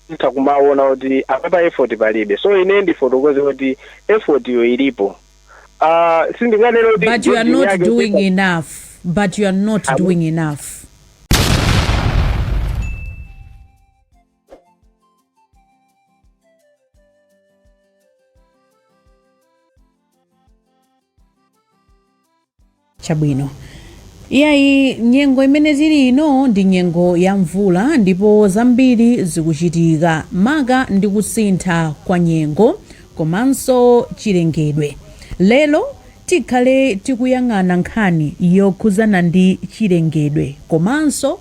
Titha kumaona kuti apapa effort palibe, so ine ndifotokoze kuti effort yo ilipo. Sindinganene kuti But you are job not yake doing enough. But you are not doing enough. Chabwino. Iyayi, nyengo imene tili ino ndi nyengo ya mvula ndipo zambiri zikuchitika maka ndi kusintha kwa nyengo komanso chilengedwe. Lero tikhale tikuyang'ana nkhani yokhuzana ndi chilengedwe komanso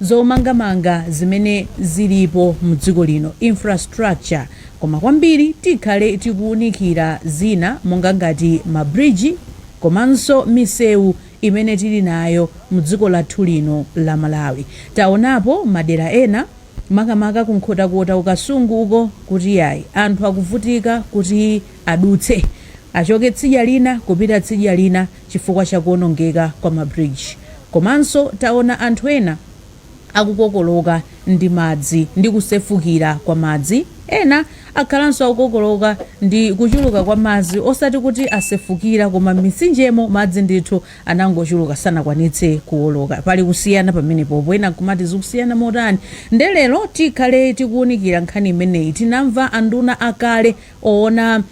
zomangamanga zimene zilipo mdziko lino, infrastructure, koma kwambiri tikhale tikuunikira zina monga ngati ma bridge komanso misewu imene tili nayo mdziko lathu lino la Malawi. Taonapo madera ena, makamaka ku Nkhotakota, ku Kasungu uko, kuti yayi, anthu akuvutika kuti adutse, achoke tsidya lina kupita tsidya lina chifukwa chakuonongeka kwa ma bridge. Komanso taona anthu ena akukokoloka ndi madzi ndi kusefukira kwa madzi. Ena akhalanso akukokoloka ndi kuchuluka kwa madzi, osati kuti asefukira, koma m'mitsinjemo madzi ndithu anangochuluka, sanakwanitse kuwoloka. Pali kusiyana pamenepopo. Ena nkumati zikusiyana motani? Nde lero tikhale tikuwunikira nkhani imeneyi. Tinamva anduna akale oona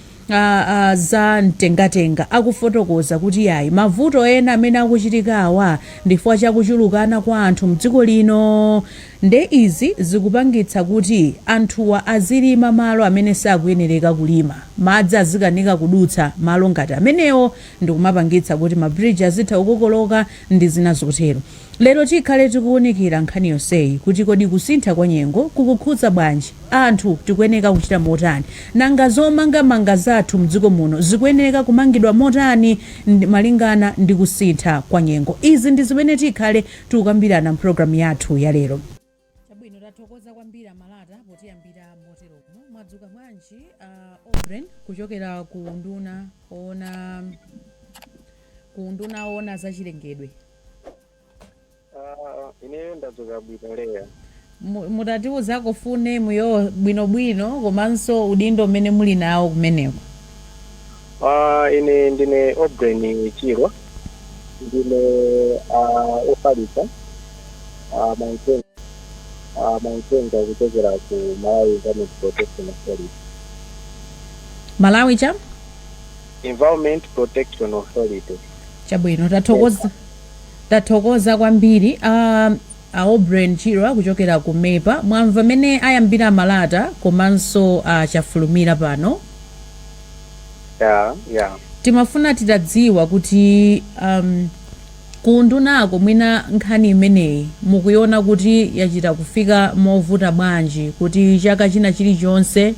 za mtengatenga akufotokoza kuti yayi, mavuto ena amene akuchitika awa ndi chifukwa cha kuchulukana kwa anthu mdziko lino, nde izi zikupangitsa kuti anthuwa azilima malo amene sakuyenereka kulima, madzi azikanika kudutsa malo ngati amenewo ndikumapangitsa kuti ma bridge azitha kukokoloka ndi zina zotero. Lero tikhale tikuwunikira nkhani yonseyi kuti kodi kusintha kwa nyengo kukukhudza bwanji anthu, tikuyeneka kuchita motani, nanga zomangamanga zathu mdziko muno zikuyeneka kumangidwa motani malingana ndi kusintha kwa nyengo. Izi ndi zimene tikhale tikukambirana mpulogalamu yathu ya lero. Chabwino, tathokoza kwambiri Amalata potiyambira moteromo. Mwadzuka bwanji, Obren, kuchokera ku unduna oona zachilengedwe? Ineyo ndadzuka bwino, Leya. Mutatiuzako full name yo bwinobwino komanso udindo umene muli nawo kumeneko. Ine ndine Obren Chirwa, ndine ofalitsa mauthenga kuchokera ku Malawi Environment Protection Authority. Malawi cha Environment Protection Authority. Chabwino, tathokoza, tathokoza kwambiri a Obren Chirwa kuchokera ku MEPA. Mwamva mmene ayambira Malata komanso Chafulumira pano. Yeah. Timafuna titadziwa kuti kundunako mwina nkhani imeneyi mukuiona kuti yachita kufika movuta bwanji, kuti chaka china chilichonse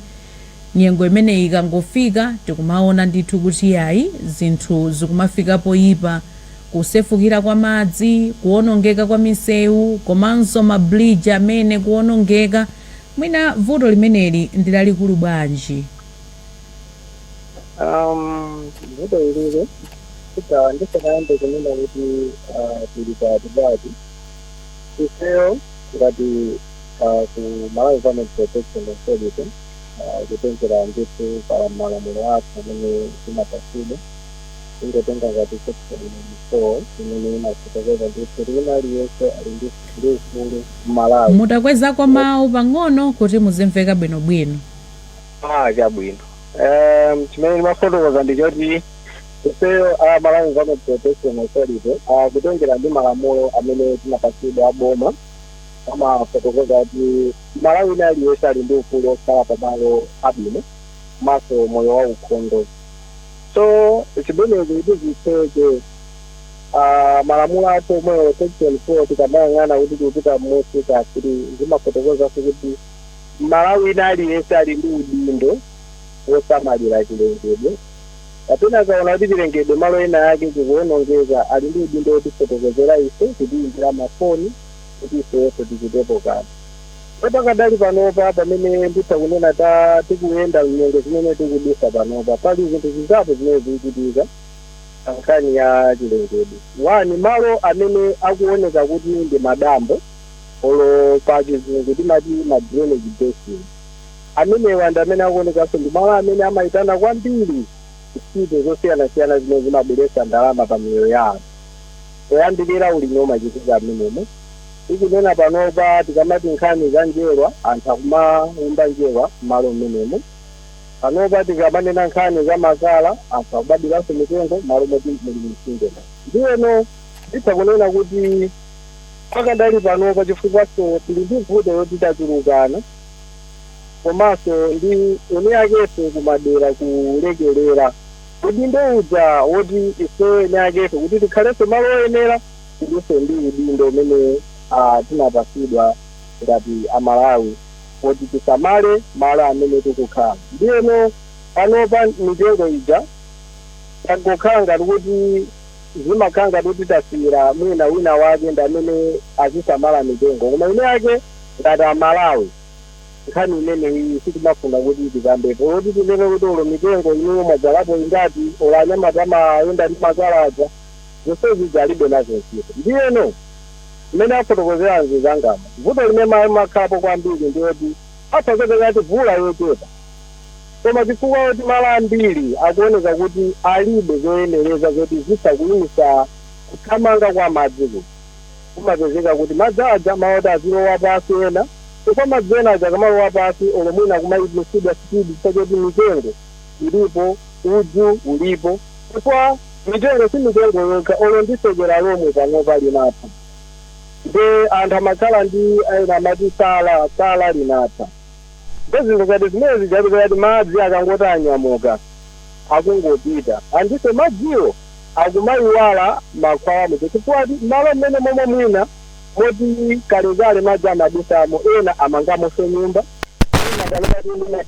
nyengo imeneyi ikangofika tikumaona ndithu kuti yayi, zinthu zikumafika poyipa, kusefukira kwa madzi, kuwonongeka kwa misewu komanso ma bridge amene kuwonongeka. Mwina vuto limeneli ndi lalikulu bwanji? Vuto ilili tika ndisanayambe kunena kuti tili patipati, ifeyo ngati ku Malawi Environment Protection Authority, kutengera ndithu pa malamulo athu amene timapatsidwa, ingotenga ngati section 4 imene imafotokoza ndithu kuti wina aliyense ali ndi ufulu m'Malawi. Mutakwezako mawu pang'ono kuti muzimveka bwinobwino. Ah, chabwino. Chimene ndimafotokoza ndichoti ifeyo a Malawi Environment Protection Authority, kutengera ndi malamulo amene tinapatsidwa aboma, amafotokoza kuti Malawi wina aliyense ali ndi ufulu wokhala pamalo abwino komanso moyo wa ukhondo. So chimenechi kuti zitheke, malamulo athu omwewo, section 4, tikamayang'ana kuti tikupita m'munsi ka 3, zimafotokozanso kuti Malawi wina aliyense ali ndi udindo wosamalira chilengedwe, kapena akaona kuti chilengedwe malo ena yake chikuwonongeka, ali ndi udindo wotifotokozera ife, kutiyimbira mafoni kuti ifeyonso tichitepo kanthu. So pakadali panopa, pamene nditha kunena ta tikuyenda mnyengo zimene tikudusa panopa, pali zinthu zingapo zimene zikuchitika pa nkhani ya chilengedwe. One, malo amene akuoneka kuti ndi madambo. Olo pa Chizungu timati ma drainage basin. Amenewa ndi amene akuonekanso ndi malo amene amayitana kwambiri ntchito zosiyanasiyana zimene zimabweretsa ndalama pa miyoyo ya anthu. Poyambirira, ulimi umachitika amenemo. Tikunena panopa, tikamati nkhani za njerwa, anthu akumaumba njerwa m'malo mmenemo. Panopa tikamanena nkhani za makala, anthu akubadiranso mitengo malo moti muli mtsinje. Ndiyeno nditha kunena kuti pakadali panopa, chifukwaso tili ndi vuto loti tachulukana, komanso ndi eni akefe kumadera kulekelera udindo uja woti ife eni akefe kuti tikhalenso malo oyenera, tilinso ndi udindo umene tinapasidwa ngati Amalawi kuti tisamale malo amene tikukhala. Ndiyeno panopa mitengo ija tangokhala ngati kuti zimakhala ngati kuti tasiyira mwina wina wake ndi amene azisamala mitengo, koma eni ake ngati Amalawi nkhani imeneyi sitimafuna kuti tikambepo, loti tinene kuti olo mitengo inuyo mwadzalapo ingati, olo anyamata amayenda ndi makalaja, zonse zija alibe nazo ntchito. Ndiyeno mmene afotokozera anzangamo, vuto limene makhalapo kwambiri ndiyoti athakepekati vula yochepa, koma chifukwa kuti malo ambiri akuoneka kuti alibe zoyenereza zoti zitha kuyimisa kuthamanga kwa madzi, kuti kumapezeka kuti madzi aja mawoti azilowa pasi ena, chifukwa madzi ena aja akamalowa pasi, olo mwina kumayimisidwa speed chifukwa choti mitengo ilipo, udzu ulipo. Chifukwa mitengo si mitengo yokha, olo ndi tsekera lomwe panopa linatha. Nde anthu amakhala ndi ena amati tala, tala linatha. Nde zinthu ngati zimene zijapeza kuti madzi akangoti anyamuka akungopita, andise madziwo akumayiwala makhwala muja, chifukwa malo mmene momwe mwina moti kalekale madzi amadusamo, ena amangamonso nyumba, ena panopa mwina.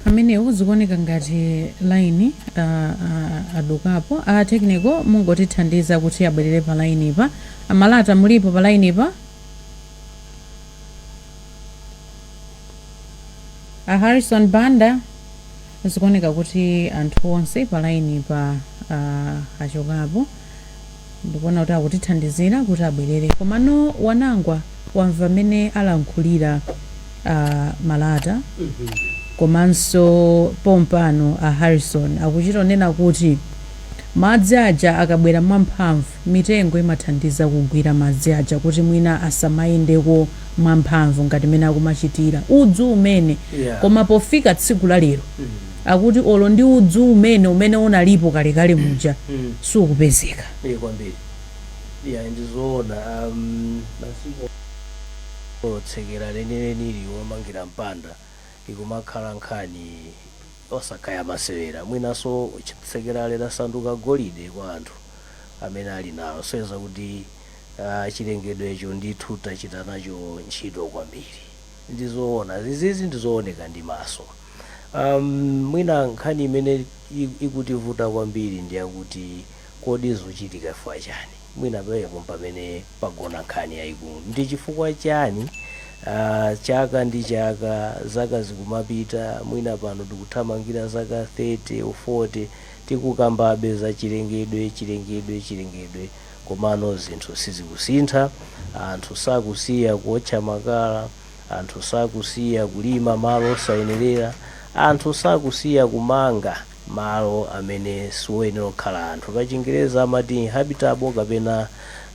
Pamenewo zikuoneka ngati line adukapo. A technical, mungotithandiza kuti abwerere pa line pa. Amalata, mulipo pa line pa? A Harrison Banda, zikuoneka kuti anthu onse pa line pa achokapo. Ndikuona kuti akutithandizira kuti abwerere. Komano Wanangwa, wamva amene alankhulira Malata, komanso pompano a Harrison akuchitonena kuti madzi aja akabwera mwamphamvu, mitengo imathandiza kugwira madzi aja kuti mwina asamayendeko mwamphamvu ngati mmene akumachitira, udzu umene. Koma pofika tsiku la lero, akuti olo ndi udzu umene unalipo kalekale muja sukupezeka. Iye kwambiri, yeah, ndizoona. Masiku otsekera lenilenili womangira mpanda ikumakhala nkhani osakaya masewera. Mwinanso tsekerale lasanduka golide kwa anthu amene ali nalo, seza kuti chilengedwecho ndithu tachita nacho ntchito kwambiri. Ndizoona, zizizi ndizooneka ndi maso. Mwina nkhani imene ikutivuta kwambiri ndiyakuti kodi zochitika chifukwa chani? Mwina pamenepo pamene pagona nkhani yayikulu. Ndi chifukwa chani chaka ndi chaka, zaka zikumapita, mwina pano tikuthamangira zaka 30 or 40 tikukambabe za chilengedwe, chilengedwe, chilengedwe, komano zinthu sizikusintha? Anthu sakusiya kuotcha makala, anthu sakusiya kulima malo osayenerera, anthu sakusiya kumanga malo amene siwoyenera kukhala anthu, pa Chingereza amati inhabitable kapena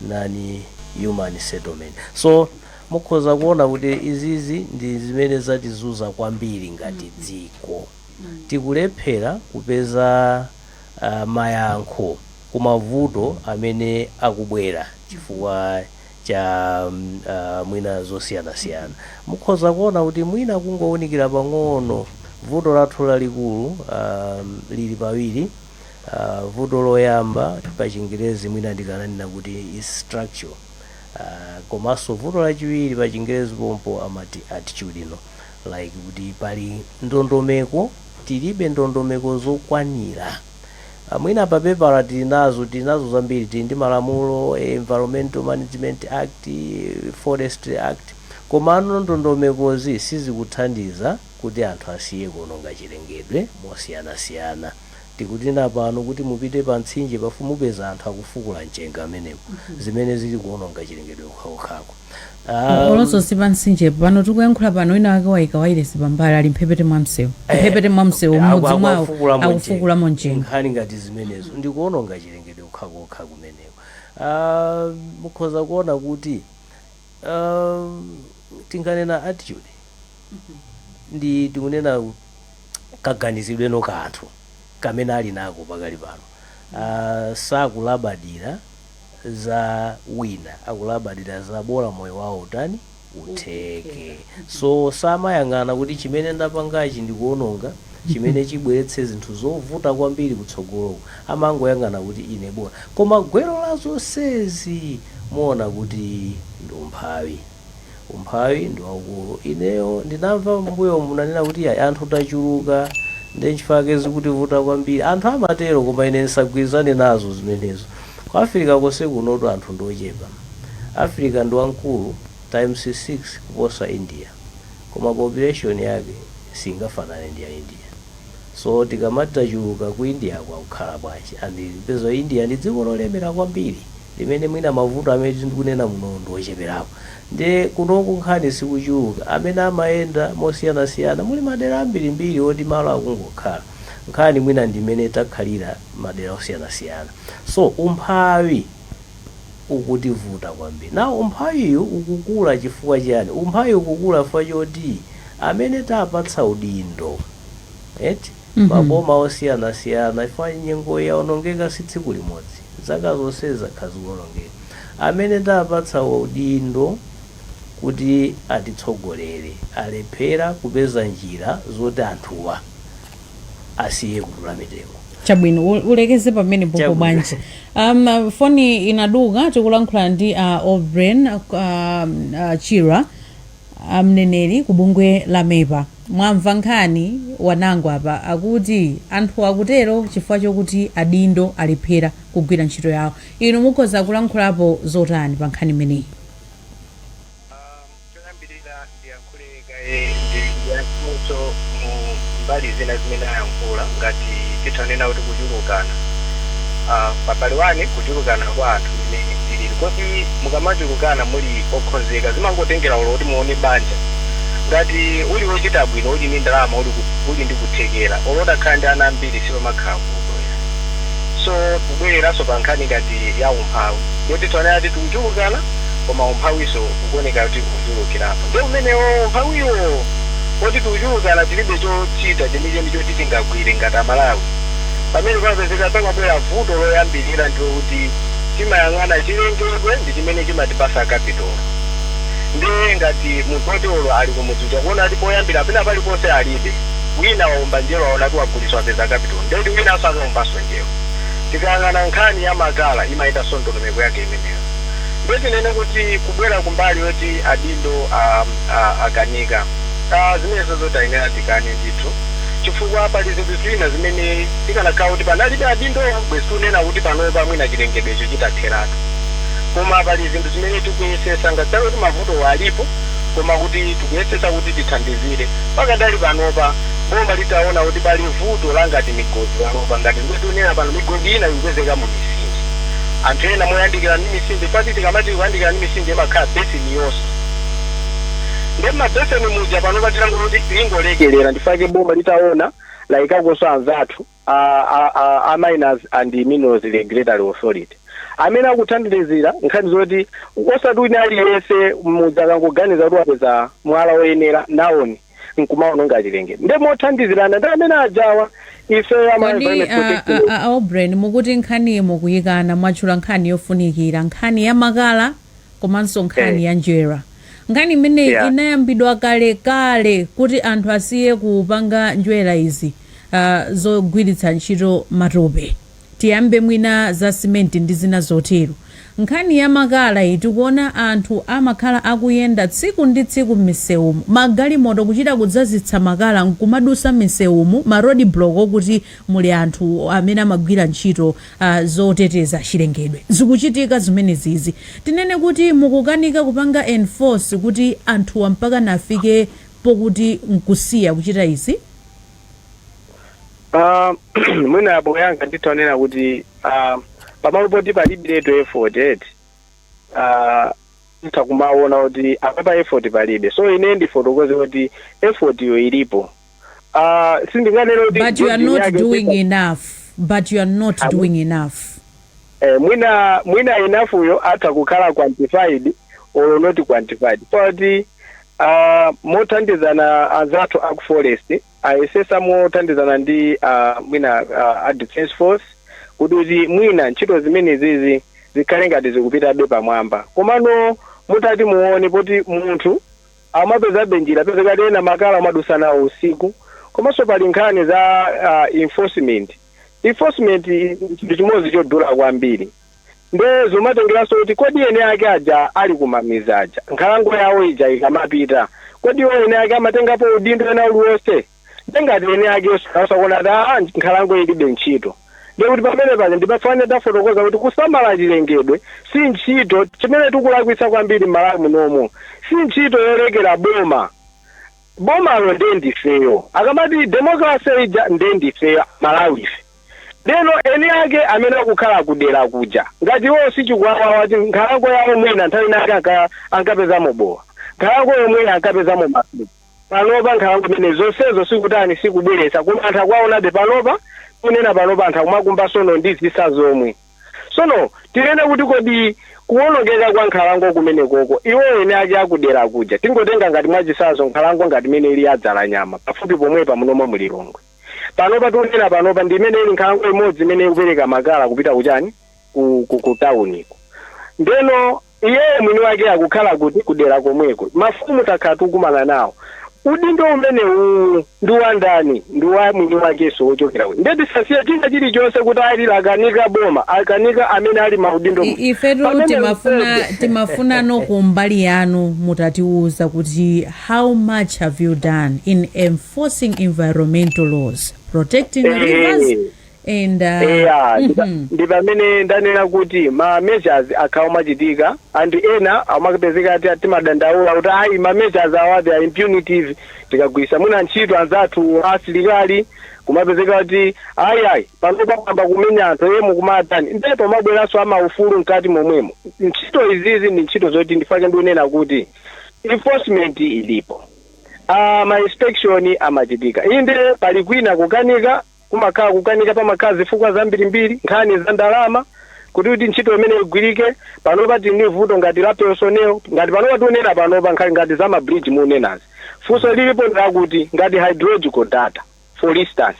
non human settlement. So mukhoza kuona kuti izizi ndi zimene zatizunza kwambiri ngati dziko. Tikulephera kupeza mayankho kumavuto amene akubwera chifukwa cha mwina zosiyanasiyana. Mukhoza kuona kuti mwina kungowunikira pang'ono, vuto lathu lalikulu lili pawiri. Vuto loyamba pa Chingerezi mwina ndikananena kuti is structural, komanso vuto lachiwiri pa Chingerezi pompo amati attitudinal, like kuti pali ndondomeko, tilibe ndondomeko zokwanira. Mwina pa pepala tili nazo, tili nazo zambiri, tili ndi malamulo, Environmental Management Act, Forestry Act, komano ndondomekozi sizikuthandiza kuti anthu asiye kuononga chilengedwe mosiyanasiyana. Tikunena pano kuti mupite pa mtsinje pafu mupeza anthu akufukula mchenga amenepo, zimene zili kuononga chilengedwe okhaokhako. Olonso si pa mtsinjepo. Pano tikuyankhula pano, wina wake wayika wailesi pambali, ali mphepete mwa msewu, mphepete mwa msewu mmudzi mwawo, akufukulamo mchenga. Nkhani ngati zimenezo ndikuononga chilengedwe okhaokha kumeneko. Mukhoza kuona kuti tinganena attitude ndi tikunena kaganizidwe ka anthu kamene ali nako pakali pano, sakulabadira za wina, akulabadira za bola moyo wawo utani, utheke. So samayang'ana kuti chimene ndapangachi ndikuononga, chimene chibweretse zinthu zovuta kwambiri kutsogoloko. Amangoyang'ana kuti ine bola. Koma gwero la zonsezi muona kuti ndi umphawi. Umphawi ndi waukulu. Ineyo ndinamva mbuyo munanena kuti ayi, anthu tachuluka, ndi nchifukwa zikutivuta kwambiri. Anthu amatero, koma ine ndisagwirizane nazo zimenezo. Ku Africa konse kunotu anthu ndiochepa. Africa ndi wamkulu times 6 kuposa India, koma population yake singafanane ndi ya India. So tikamati tachuluka, ku India kwakukhala bwanji? And peza India ndi dziko lolemera kwambiri limene mwina mavuto amene tikunena muno ndi ocheperako. Ndi kunoku nkhani sikuchuluka. Amene amayenda mosiyanasiyana, muli madera ambirimbiri oti malo akungokhala. Nkhani mwina ndimene takhalira madera osiyanasiyana. So umphawi ukutivuta kwambiri. Nawo umphawiyu ukukula chifukwa chiyani? Umphawi ukukula chifukwa choti amene tapatsa udindo eti, maboma osiyanasiyana, chifukwa nyengo yaonongeka si tsiku limodzi, zaka zonse zakhala zikuonongeka. Amene tapatsa udindo kuti atitsogolere alephera kupeza njira zoti anthuwa asiye kudula mitengo. Chabwino, ulekeze pamene popo. Chabwino. Bwanji foni inaduka. Tikulankhula ndi Obren Chira, mneneri ku bungwe la MEPA. Mwamva nkhani wanango apa, akuti anthu akutero chifukwa chokuti adindo alephera kugwira ntchito yawo. Inu mukhoza kulankhulapo zotani pa nkhani imeneyi? Choyambirira ndiyankhule kaye, ndiyankhulenso mu mbali zina zimene ayankhula. Ngati titanena kuti kuchulukana, papali wani, kuchulukana kwa anthu imene zilili, kodi mukamachulukana muli okhonzeka? Zimangotengera ulo kuti muone banja. Ngati uli wochita bwino, uli ndi ndalama, uli ndi kuthekera, olo utakhala ndi ana ambiri sipamakhala vuto ya. So kubwereranso pa nkhani ngati ya umphawi, yoti tiwanena kuti tikuchulukana koma umphawiso ukuoneka kuti ukuchulukirapo, ndi umenewo umphawiwo oti tikuchulukana, tilibe chochita chenicheni choti tingagwire ngati Amalawi. Pamene pamapezeka pamabwera vuto loyambirira ndiwo kuti timayang'ana chilengedwe ndi chimene chimatipasa capital. Ndiye ngati munthu oti olo ali kumudzi uja kuona kuti poyambira pena paliponse alibe, wina waumba njerwa, waona kuti wagulitsa, wapeza capital, ndeti winanso akaumbanso njerwa. Tikayang'ana nkhani ya makala, imayendanso ndondomeko yake imeneyo. Ndiye tinene kuti kubwera kumbali yoti adindo akanika, zimenezo zotayenera tikane ndithu, chifukwa pali zinthu zina zimene tikanakhala kuti panalibe adindo, bwezi tunena kuti panopa mwina chilengedwecho chitatheratu. Koma pali zinthu zimene tikuyesesa, ngakhale kuti mavuto alipo, koma kuti tikuyesesa kuti tithandizire. Pakadali panopa boma litaona kuti pali vuto la ngati migodi panopa, ngati zimene tikunena pano, migodi ina ikupezeka mu mitsinje, anthu ena moyandikira ndi mitsinje. Pati tikamati kuyandikira ndi mitsinje, imakhala basin yonse. Ndi mabeseni muja panopa titangokuti lingolekelera, ndifake boma litaona layikakonso anzathu a Mines and Minerals Regulatory Authority amene akuthandizira nkhani zoti osati wina aliyense mudzi akangoganiza kuti wapeza mwala woyenera nawoni nkumaononga chilengedwe. Ndi mothandizirana ndi amene ajawa ife ama Kodi environment protection. Obren, mukuti nkhani mukuyikana, mwatchula nkhani yofunikira, nkhani ya makala komanso nkhani ya njerwa. Nkhani imeneyi inayambidwa kale kale kuti anthu asiye kupanga njerwa izi zogwiritsa ntchito matope, tiyambe mwina za simenti ndi zina zotero. Nkhani ya makala iyi, tikuona anthu amakhala akuyenda tsiku ndi tsiku m'misewumu, magalimoto kuchita kudzazitsa makala nkumadusa m'misewumu, ma road block okuti muli anthu amene amagwira ntchito zoteteza chilengedwe. Zikuchitika zimenezizi. Tinene kuti mukukanika kupanga enforce kuti anthuwa mpaka nafike pokuti nkusiya kuchita izi? Mwina poyankha nditha kuti pamalo poti palibiretu effort eti, titha kumaona kuti apapa effort palibe. So ine ndifotokoze kuti effort yo ilipo. Sindinganene kuti But you are dredging not yake doing enough, but you are not doing enough. Mwina enough yo atha kukhala quantified or not quantified, poti mothandizana anzathu aku forest ayesesa mothandizana ndi mwina a defense force kuti mwina ntchito zimenezizi zikhale ngati zikupitabe pamwamba. Komano mutati muone, poti munthu amapezabe njira, pezekati ena makala amadusa nawo usiku. Komanso pali nkhani za enforcement. Enforcement chinthu chimodzi chodula kwambiri. Nde zomatengeranso kuti kodi ene ake aja ali kumamiza aja, nkhalango yawo ija ikamapita, kodi iwo ene ake amatengapo udindo ena uliwonse? Ndengati ene ake osakuona kuti aa, nkhalango ilibe ntchito, ndekuti pamene paja ndipafane tafotokoza kuti kusamala chilengedwe si ntchito chimene tikulakwitsa kwambiri m'Malawi munomo, si ntchito yolekera boma. Bomalo nde ndifeyo. Akamati democracy ija, nde ndifeyo Malawife. Lero eni ake amene akukhala kudera kuja, ngati iwo sichikuwawa wati nkhalango yawo mwina nthawi inake ankapezamo bowa, nkhalango yomwe ankapezamo masuku, panopa nkhalango imene zonsezo sikutani, sikubweretsa. Koma anthu akuwaonabe panopa, kunena panopa anthu akumakumba sono ndi zisa zomwe. Sono tinene kuti kodi kuwonongeka kwa nkhalango kumenekoko, iwo ene ake akudera kuja, tingotenga ngati mwachisanzo nkhalango ngati imene ili ya Dzalanyama pafupi pomwepa munomo mulilongwe panopa, tikunena panopa ndi imene ili nkhalango imodzi imene ikupereka makala kupita kuchani, ku tauniko. Ndeno iyeyo mwini wake akukhala kuti? Kudera komweko. Mafumu takhala tikukumana nawo. Udindo umenewu ndi wa ndani? Ndi wa mwini wakenso wochokera kuti. Nde tisasiye china chilichonse kuti ali lakanika boma, akanika amene ali maudindo. Ifetu Pamene timafuna timafunano kumbali yanu mutatiuza kuti how much have you done in enforcing environmental laws, protecting the rivers and Eya, ndi pamene ndanena kuti ma measures akhawa machitika and ena amapezeka ati timadandaula kuti ayi, ma measures awa, they are impunitive. Tikagwisa mwina ntchito anzathu asilikali, kumapezeka kuti ayi, ayi, panopa pamba kumenya anthu emu kumatani, ndipo pamabweranso amaufulu mkati momwemo. Ntchito izizi ndi ntchito zoti ndifake ndikunena kuti enforcement ilipo, ma inspection amachitika. Inde, pali kwina kukanika, kumakhala kukanika, pamakhala zifukwa zambirimbiri, nkhani za ndalama kuti ntchito imene igwirike. Panopa tili vuto ngati la personnel. Ngati panopa tikunena panopa nkhani ngati za ma bridge munenazi, funso lilipo ndakuti ngati hydrological data, for instance,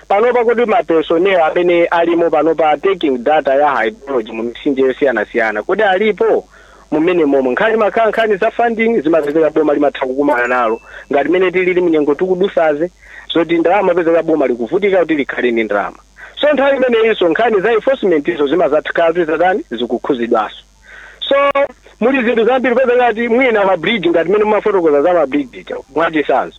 panopa kuti ma personnel amene alimo panopa taking data ya hydrology mu mitsinje yosiyanasiyana, kuti alipo mumene momwe? Nkhani makhala nkhani za funding, zimapezeka boma limatha kukumana nalo ngati mene tilili mnyengo tikudusazi, zoti ndalama pezeka boma likuvutika kuti likhale ndi ndalama. So nthawi imeneyinso nkhani za enforcement izo zimazakhala zitani, zikukhuzidwanso. So muli zinthu zambiri. Pezeka ngati mwina ma bridge, ngati mene mumafotokoza za ma bridge ija, mwachisanzo,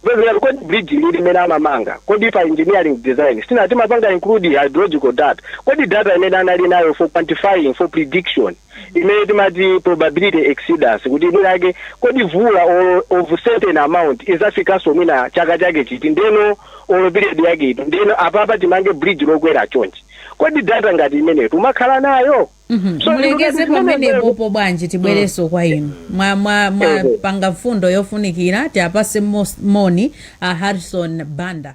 kupezeka kodi bridge lili limene amamanga, kodi pa engineering design sina timapanga include hydrological data? Kodi data imene anali nayo for quantifying, for prediction, imene timati probability exceedance, kuti mwinake kodi mvula of certain amount izafikanso mwina chaka chake chiti, ndeno olo period yake ito, ndeno apapa timange bridge lokwera chonchi, kodi data ngati imeneyo tumakhala nayo? So, Mulekeze mulekeze pamenepopo bwanji, tibwerenso kwa inu. Mwa panga mfundo yofunikira. Tiapase moni a Harrison Banda.